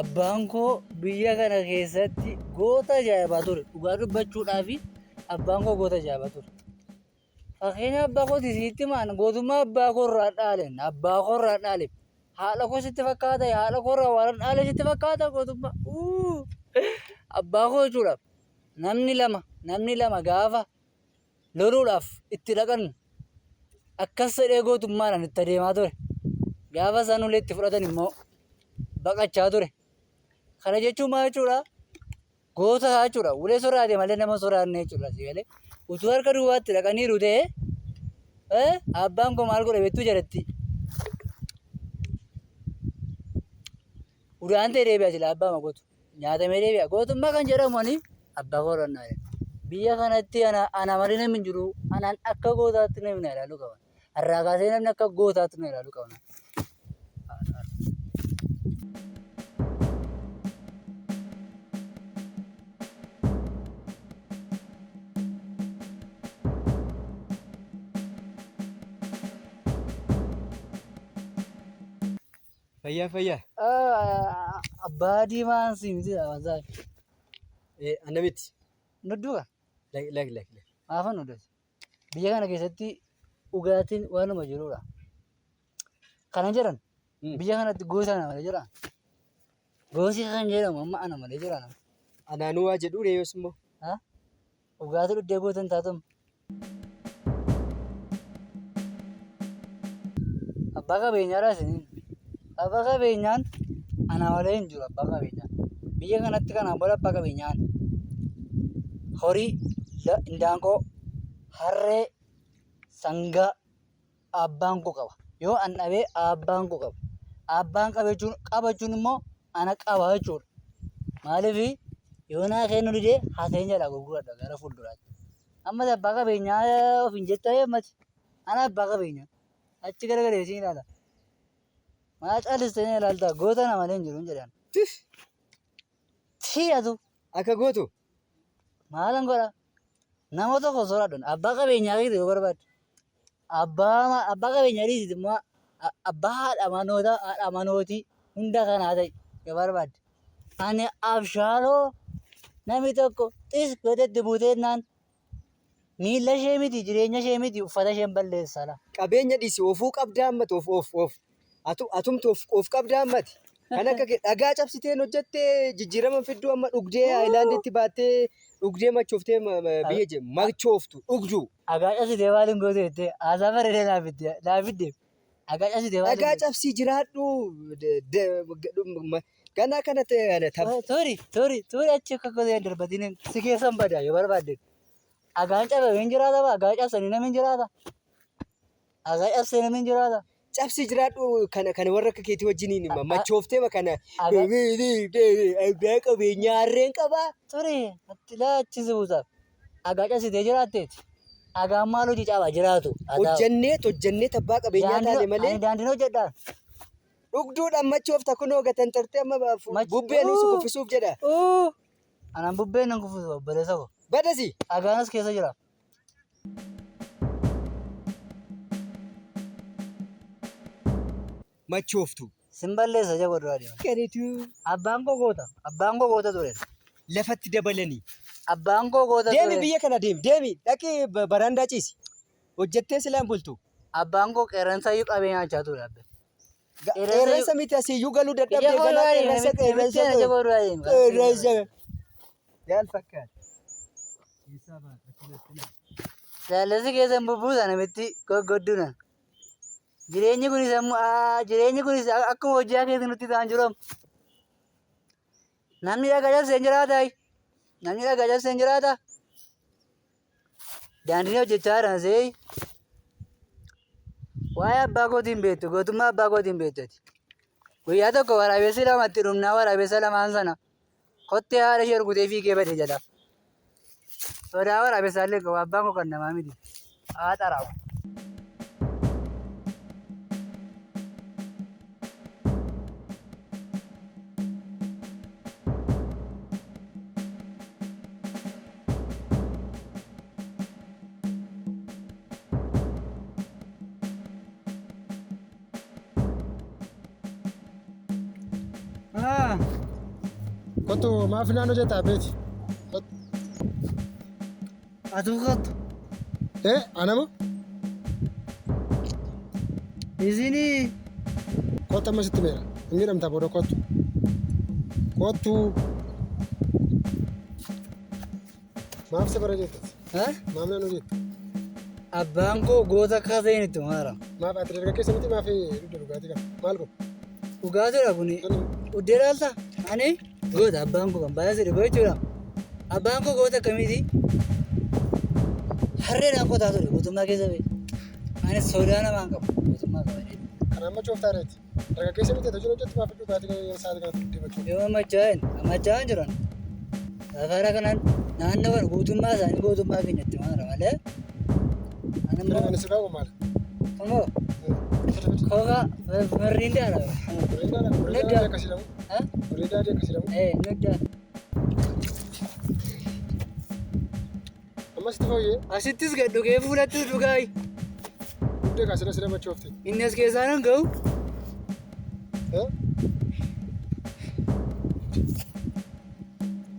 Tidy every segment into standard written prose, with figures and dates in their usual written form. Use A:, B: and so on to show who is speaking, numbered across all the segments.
A: Abbaan koo biyya kana keessatti goota ajaa'ibaa ture. Dhugaa dubbachuudhaaf abbaan koo goota ajaa'ibaa ture. Fakkeenya abbaa kooti sitti himaan gootummaa abbaa koo irraa dhaalen abbaa koo irraa dhaale. Haadha koo sitti fakkaata haadha koo irraa waan dhaale sitti fakkaata gootummaa. Uu! Abbaa koo jechuudha. Namni lama gaafa loluudhaaf itti dhaqan akkas jedhee gootummaadhaan itti adeemaa ture. Gaafa isaan ulee itti fudhatan immoo baqachaa ture. Kana jechuun maal jechuudha? Goota jechuudha. Ulee sodaate malee nama sodaanne jechuudha. Si galee utuu harka duwwaatti dhaqaniiru ta'ee abbaan koo maal godha beektuu jalatti. Udaan ta'e deebi'a sila abbaa magotu. Nyaatamee deebi'a. Gootummaa kan jedhamu ani abbaa koo irraa dhaale. Biyya kanatti ana malee namni hin jiru. Anaan akka gootaatti namni na ilaaluu qaba. Har'aa kaasee namni akka gootaatti na ilaaluu qaba.
B: Fayyaa fayyaa.
A: Abbaa diimaan si miti amantaa.
B: Ana miti.
A: Nudduuka
B: Lak lak lak. lak.
A: maafan nudduuti. Biyya kana keessatti dhugaatiin waanuma jirudha. Kana jedhan biyya kanatti gosa ana malee jira. Gosi kan jedhamu amma ana malee jira.
B: Anaanuu waa jedhuu ree yoos immoo.
A: Dhugaatii dhuddee goota hin taatu. Abbaa qabeenyaadha isiniin. Abbaa qabeenyaan ana malee hin jiru abbaa qabeenyaan. Biyya kanatti kanaan booda abbaa qabeenyaan horii, indaanqoo, harree, sangaa abbaan koo qaba. Yoo an dhabee abbaan koo qaba. Abbaan qaba jechuun qaba jechuun immoo ana qaba jechuudha. Maaliif yoo naa kennuu didee hateen jalaa gurguradha gara fuulduraatti. Ammas abbaa qabeenyaa ofiin jettaa ammati. Ana abbaa qabeenyaa. Achi garagalee siin ilaala. Maa callistee na ilaalta goota na malee hin jiru hin jedhan.
B: Tif.
A: Si'atu
B: Akka gootu.
A: Maalan godha? Nama tokko soraadhu. Abbaa qabeenyaa keeti yoo barbaadde. Abbaa qabeenyaa dhiisiti immoo abbaa haadha manoota haadha manootii hunda kanaa ta'i yoo barbaadde. Ani abshaaloo namni tokko xis godhetti buuteennaan miilla ishee miti jireenya ishee miti uffata isheen balleessa la.
B: Qabeenya dhiisi ofuu qabdaa ammati of of of atu atumti of of qabdaa ammati. Kan akka kee dhagaa cabsiteen hojjettee jijjiirama fidduu amma dhugdee haayilaanditti baattee dhugdee machooftee biyya je machooftu dhugduu.
A: Dhagaa cabsitee maal hin gootu jettee haasaa bareedee naaf fidde naaf fidde. Dhagaa cabsitee maal hin
B: Dhagaa
A: gootu.
B: cabsii jiraadhu ganaa kana ta'e
A: Turi turi turi achi akka gosa hin darbatiin si keessan bada yoo barbaadde. Dhagaan cabame hin jiraata baa dhagaa cabsanii namni hin jiraata. Dhagaa cabsee namni hin jiraata.
B: Cabsii jiraadhu kana kana warra akka keetii wajjiniin machooftee kana abbaa qabeenyaa harreen qabaa.
A: Turi ati laachi si buusaaf. Dhagaa cabsitee jiraatteeti. Dhagaan maal hojii caba jiraatu.
B: Hojjannee hojjannee abbaa qabeenyaa taane malee.
A: Ani daandiin hojjedhaa.
B: Dhugduudhaan machoofta kunoo gatantartee amma bubbeen si kuffisuuf jedha.
A: Anaan bubbeen nan kuffisu obboleessa koo.
B: Badasi.
A: Dhagaan as keessa jira.
B: Machooftu.
A: Sin balleessa ija godhu adeema.
B: Qanituu.
A: Abbaan koo goota. Abbaan koo goota ture.
B: Lafatti dabalanii.
A: Abbaan koo goota
B: ture. Deemi biyya kana deemi deemi dhaqii baraandaa ciisi. Hojjettee silaan bultu.
A: Abbaan koo qeerransa iyyuu qabee nyaachaa ture abbe.
B: Qeerransa miti asiiyyuu galuu dadhabdee ganaa qeerransa qeerransa qeerransa. Yaal fakkaata. Eessaa baata akkanatti laata?
A: Jaallassi keessan bubbuusa namitti goggodduna. Jireenyi kunis ammoo jireenyi kunis akkuma hojjaa keessa nutti ta'an jiru. Namni dhagaa cabsee hin jiraata. Namni dhagaa cabsee hin jiraata. Daandiin hojjechaa jiran see. Waa'ee abbaa kootii hin beektu gootummaa abbaa kootii hin beektu ati. Guyyaa tokko waraabessi lama itti dhumnaa waraabessa lamaan sana kottee haadha ishee rukutee fiigee bade jala. Sodaa waraabessaa illee qabu abbaan koo kan namaa miti. Haa xaraawu.
C: Kottu maaf naannoo jettaa beeti.
A: Atu kottu.
C: Ee anama
A: Isinii
C: kottu amma sitti meera. Hin miidhamtaa booda kottu. Kottu. Maaf safara jettas?
A: Ha?
C: Maaf naannoo jetta?
A: Abbaan koo goota akka ta'een itti maara.
C: Maaf ati dargaggeessa miti maaf dugda dhugaatii kana? Maal kun?
A: Dhugaatiidha kuni. Uddee laalta? Ani goota abbaan koo kan baay'ee si dhibu jechuudha. Abbaan koo goota akkamiiti? Harreedhaan qotaa ture gootummaa keessa ba'e. Ani sodaa namaan qabu gootummaa qaba jedhee.
C: Kana amma cooftaa reeti. Dargaggeessa miti ati hojii hojjettu maaf dhugaatii sa'aatii kanatti dugdee bakka?
A: Yoo machaa'een machaa'an jiran. Safara kanaan naannoo kana gootummaa isaanii gootummaa keenyatti maara malee. Ani immoo
C: Ani sirraa maali?
A: immoo kooka mirriindaadha.
C: Bareedaa adii akkas jedhamu. Bareedaa adii akkas jedhamu.
A: Ee nuddaa.
C: Amma sitti fooyyee
A: Asittis gad dhugee fuulattis dhugaayi.
C: dugdee kaasina sirra machoofte.
A: Inni as keessaa nan ga'u.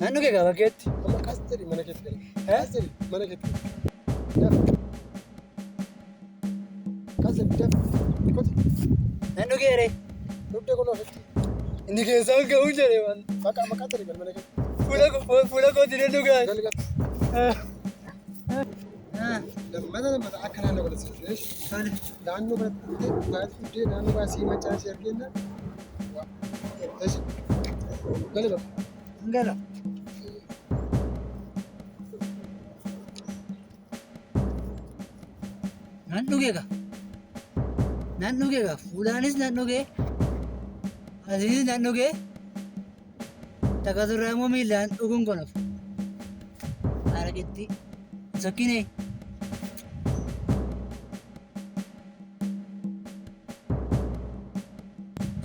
A: Nan dhuge qaba keetti.
C: Amma qas jedhi mana keetti gali. Qas jedhi mana keetti gali. Daf. Qas jedhi daf. Koti.
A: Nan dhugeere.
C: Dugdee kun ofitti.
A: Inni keessaa ga'u jedhe waan.
C: Bakka amma qas jedhi gali mana keetti.
A: Fuula kootti nan dhugaa.
C: Gali gali. Lammata lammata akka naannoo kanatti sirrii. Naannoo kanatti dhuftee dhugaatii dhugdee naannoo baasii machaa si argeenna. Gali bakka.
A: Gala. Nan dhuge gaa. Nan dhuge gaa. Fuulaanis nan dhuge. Asiinis nan dhuge. Takka turraa immoo miillaan dhuguun konof. Araqetti. Sokkine.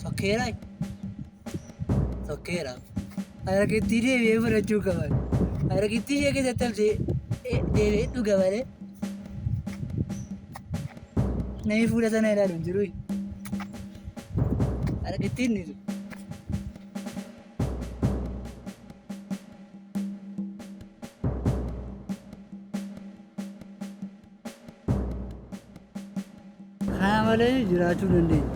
A: Sokkeera. Sokkeera. Araqetti deebi'ee fudhachuu qaban. Araqetti ishee keessatti hafte deebi'ee dhuga malee. Namni fuula sana ilaalu hin jiru. Araqetti inni jiru. Kana malee jiraachuu dandeenya.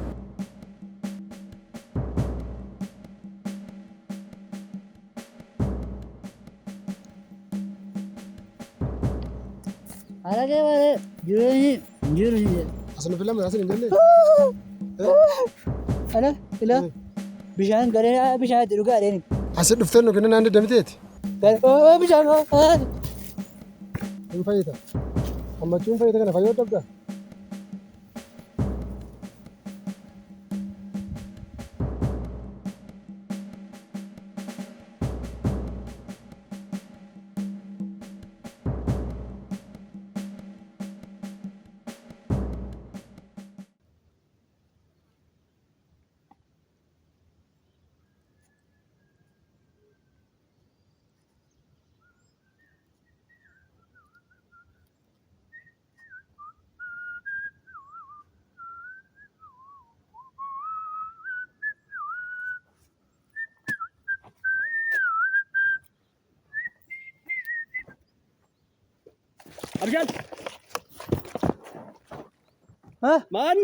A: Araqee malee jireenyi hin jiru hin jedhu.
C: Asuma filamu asin hin jenne.
A: Ala ila bishaan galee bishaan itti dhugaa deemi.
C: Asi dhuftee nu kennan naannoo damiteeti.
A: Bishaan
C: Hin fayyita. Ammachuun fayyita kana fayyoo dhabda.
D: Abjaan
A: Ha?
D: Maan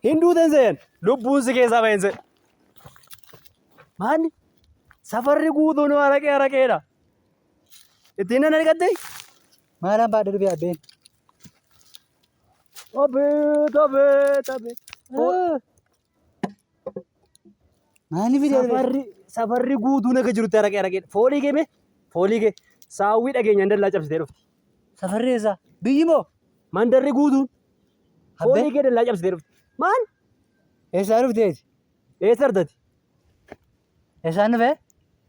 D: hinduutan seen lubbuun si keessaa bahin seen. Maanni safarri guutuun araqee araqeedha. Ittiin nan argatte?
A: Maalaan baadhee dhufee abbeen.
D: Abeet abeet abeet.
A: Maalni fidee dhufe?
D: Safarri safarri guutuun akka jirutti araqee araqeedha. Foolii kee mee? Foolii kee saawwii dhageenyaan dallaa cabsitee dhufti.
A: Safarri eessa? Biyyi moo?
D: Mandarri guutuun
A: Abbee?
D: foolii kee dallaa cabsitee dhufti. Maal?
A: Eessaa dhufteeti?
D: Eessa argate?
A: Eessaan dhufe?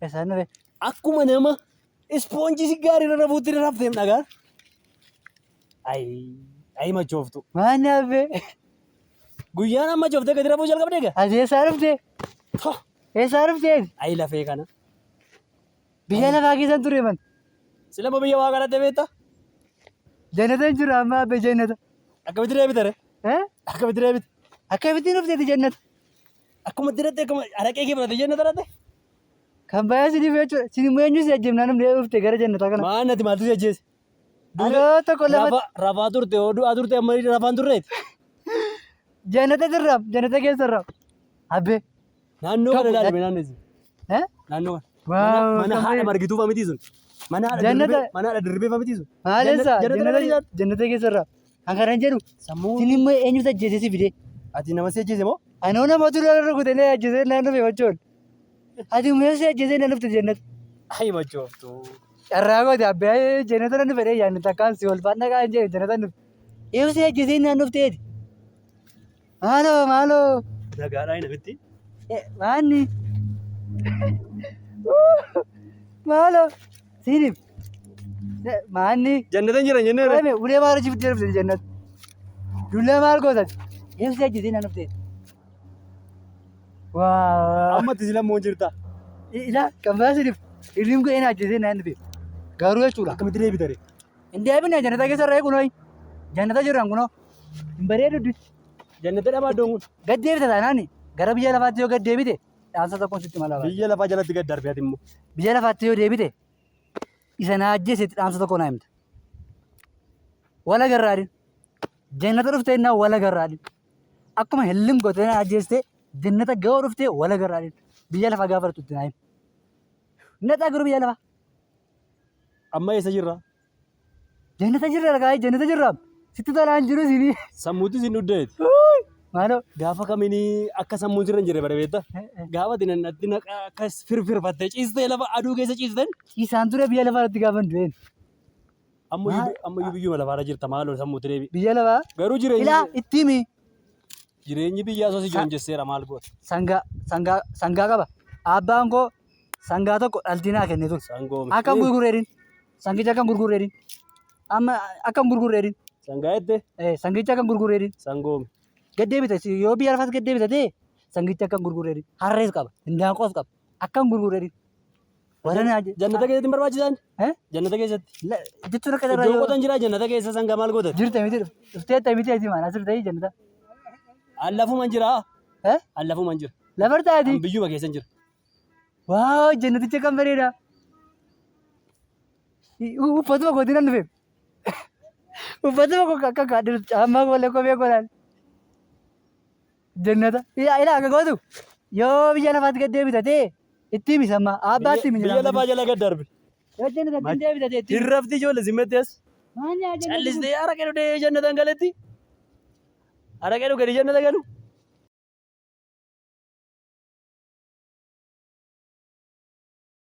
A: Eessaan dhufe?
D: Akkuma nama ispoonjii gaarii irra rafuutti rafteem dhagaan. Ayi ayi machooftu.
A: Maalni abbee?
D: Guyyaan amma chooftee gadi rafuu jalqabdee egaa?
A: Ati eessaa dhufte?
D: Toh!
A: Eessaa dhufteeti?
D: Ayi lafee kana.
A: Biyya lafaa keessan ture man.
D: Silama biyya waa kadhattee beektaa?
A: Jannata hin jiru amma abbee jannata.
D: Akkamitti deebite ree?
A: Eh?
D: Akkamitti deebite?
A: Akkamittiin dhufteeti jannata?
D: Akkuma diratti akkuma araqee kee fudhate jannata dhatte.
A: Kan baay'ee si dhibe jechuudha. Sin immoo eenyu si ajjeefnaan namni dhufte gara jannataa kana.
D: Maan ati maaltu si ajjeese?
A: Aloo tokko lafa
D: Rafaa turte yoo du'aa turte amma rafaan turreeti.
A: jannata jirraaf jannata keessa irraa. Abbee.
D: Naannoo kana ilaalime naannoo isin.
A: Eh?
D: Naannoo kana.
A: Waaw,
D: Mana
A: kan
D: haadha
A: baay'ee-
D: margituu fa miti sun. Mana haadha
A: Jannata-
D: dirribee mana haadha dirribee fa miti sun.
A: Maalessa
D: Jannata
A: jannata
D: jannata
A: jannata keessa irraa. Kan kanan jedhu
D: Sammuu
A: sin immoo eenyutu ajjeese si fide.
D: ati nama si ajjeese moo?
A: Anoo namatu dhala rukutee ajjeesee naan dhufe wachoon. Ati immoo si ajjeesee naan dhufte jannata.
D: Ayi machooftu.
A: Carraa goote abbee jannata nan dhufe yaadni takkaan si ol faana kaan jedhe jannata nan dhufe. Eeyu si ajjeesee naan dhufteeti. Maaloo maaloo.
D: Nagaadhaa namitti.
A: Maanni. Maaloo. Siinif. Maanni.
D: Jannata hin jiran jennee
A: Qaame ulee maal hojii fiddee dhufte jannata. Dullaa maal gootati? Eeyu si ajjeesee naan dhufteeti. Waa.
D: Amma ati si lammoo jirta.
A: Ila kan baasiniif hirriin kun eenyu ajjeesee naan dhufe. Garuu jechuudha.
D: Akkamitti deebita ree?
A: Hin deebine jannata keessa irraa kunoo. Jannata jirran kunoo. Hin bareedu duddu.
D: Jannata dhabaa iddoon kun.
A: Gad deebite taanaan gara biyya lafaatti yoo gad deebite dhaamsa tokkoon sitti mala baata.
D: Biyya lafaa jalatti gad darbe ati immoo.
A: Biyya lafaatti yoo deebite isa na ajjeesetti dhaamsa tokko naa himta. Wala garraadhin. Jannata dhuftee innaa wala garraadhin. Akkuma hillim gootee na ajjeeste jannata ga'oo dhuftee wala garraadhin. Biyya lafaa gaafa dhuftu naa himi. Naxaa garuu biyya lafaa.
D: Amma eessa jirra?
A: Jannata jirra lagaa jannata jirra. Sitti tolaan jiru siinii.
D: Sammuutti sin dhuddeeti.
A: Maaloo.
D: Gaafa kamiinii akka sammuun sirra hin jirre bare beektaa? Gaafa ati nannatti naqa akkas firfirfattee ciistee lafa aduu keessa ciisten.
A: Isaan ture biyya lafaa irratti gaafa hin du'een.
D: Ammayyuu biyyuma lafaarra jirta maaloo sammuutti deebi.
A: Biyya lafaa.
D: Garuu jireenyi
A: Ilaa itti himi.
D: jireenyi biyyaa osoo si joonjesseera maal goota?
A: Sangaa sangaa sangaa qaba. Abbaan koo sangaa tokko dhaltii naa kenne ture.
D: Sangoome.
A: Akka hin gurgurreedhin. Sangicha akka hin gurgurreedhin. Amma akka hin gurgurreedhin.
D: Sangaa jette
A: Sangicha akka hin gurgurreedhin.
D: sangoome.
A: Gad deebite yoo biyya lafaas gad deebite ta'e sangicha akka hin gurgurreedhin. Harrees qaba. Hindaanqoos qaba. Akka hin gurgurreedhin. Warra naa
D: Jannata keessatti hin barbaachisan?
A: Eh?
D: Jannata keessatti.
A: Jechuun akka carraa
D: Iddoo
A: yoo
D: qotan jira jannata keessa sangaa maal gootati?
A: jirte miti dhufteetta miti ati maal asirra ta'ii jannata.
D: Allafuman jira.
A: Eh?
D: Allafuman jira.
A: Lafarra taati.
D: An biyyuma keessa hin jira.
A: Waaw jannaticha kan bareeda. Uffatuma kootiin nan dhufe. Uffatuma koo akka kaadhiru caammaa koolee kophee koolaan. Jannata. Ilaa ilaa akka gootu yoo biyya lafaatti gad deebite ta'e itti himi samma abbaatti himi.
D: Biyya lafaa jala gad darbe.
A: Yoo jannatatti hin deebite ta'e itti himi.
D: Hin rafti ijoollee simmetti as.
A: Maal yaa jannati kun?
D: Callistee araqee dhugdee jannatan galetti. Araqee dhuganii jannata galu.